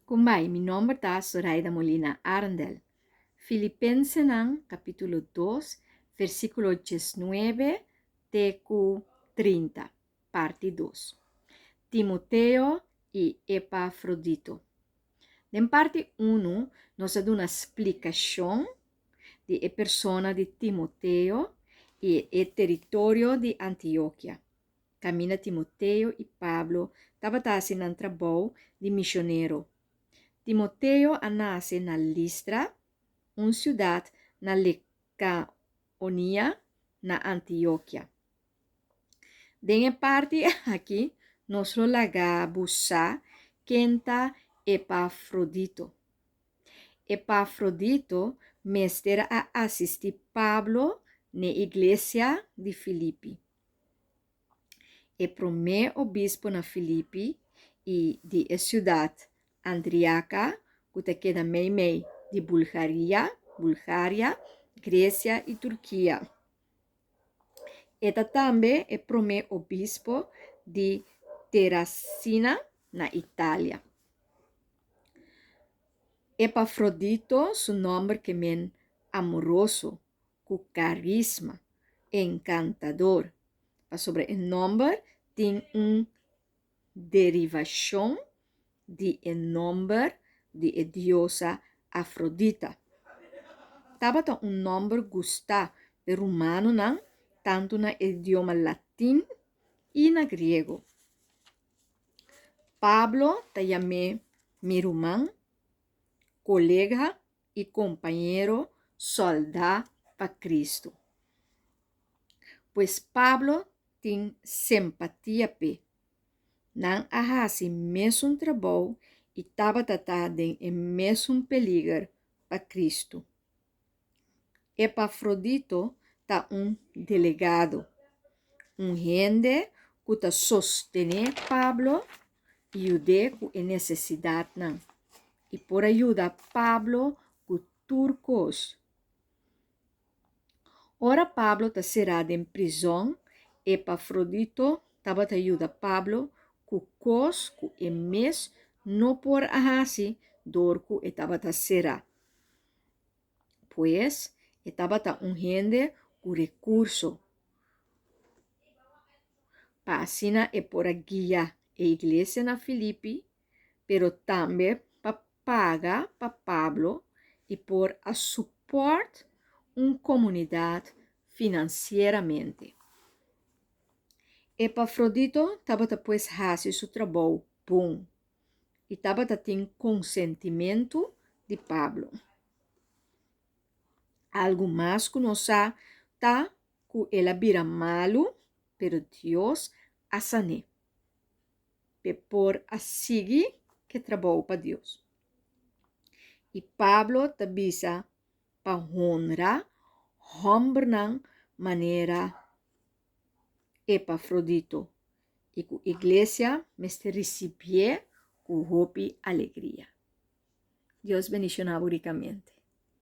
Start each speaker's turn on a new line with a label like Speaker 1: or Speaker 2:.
Speaker 1: Kumbai, mi nomber ta Soraida Molina Arendel. Filipensenan capítulo 2, versículo 19 te ku 30, parti 2. Timoteo i Epafrodito. Den parti 1 nos a duna splikashon di e persona di Timoteo i e teritorio di Antiokia. Kaminda Timoteo i Pablo tabata hasi nan trabou di misionero. Timoteo a nase na Listra, un siudat na Likaonia, na Antiokia. Den e parti aki nos lo laga bo sa ken ta Epafrodito. Epafrodito mester a asistí Pablo n'e iglesia di Filipi. E promé obispo na Filipi i di e siudat Andriaka ku ta keda meimei di Bulgaria, Bulgaria, Gresia i Turkia. E ta tambe e promé obispo di Terracina na Italia. Epafrodito su nòmber ke men amoroso, ku karisma, enkantador, pasobra e nòmber tin un derivashon di e nòmber di e diosa Afrodita. Tabata un nòmber gustá p'e romanonan tantu na e idioma latin i na griego. Pablo ta yam'é mi ruman, kolega i kompañero sòldá pa Kristu. Pues Pablo tin sempatia p'e. Nan a hasi mesun trabou i tabata ta den e mesun peliger pa Kristu. Epafrodito ta un delegado, un hende ku ta sostené Pablo i yud'é ku e nesesidatnan i por a yuda Pablo ku tur kos. Ora Pablo ta será den prizòn, Epafrodito tabata yuda Pablo ku kos ku e mes no por a hasi dor ku e tabata será. Pues, e tabata un hende ku rekurso pa asina e por a guia e iglesia na Filipi, pero tambe pa paga pa Pablo i por a supòrt un komunidat finansieramente. Epafrodito tabata pues hasi su trabou bon. i tabata tin konsentimentu di Pablo. Algu mas ku nos sa ta ku el a bira malu, pero Dios a san'é p'e por a sigui k'e trabou pa Dios. I Pablo ta bisa pa honra hòmbernan manera Epafrodito i ku iglesia mester risibié ku hopi alegria. Dios bendishoná bo rikamente.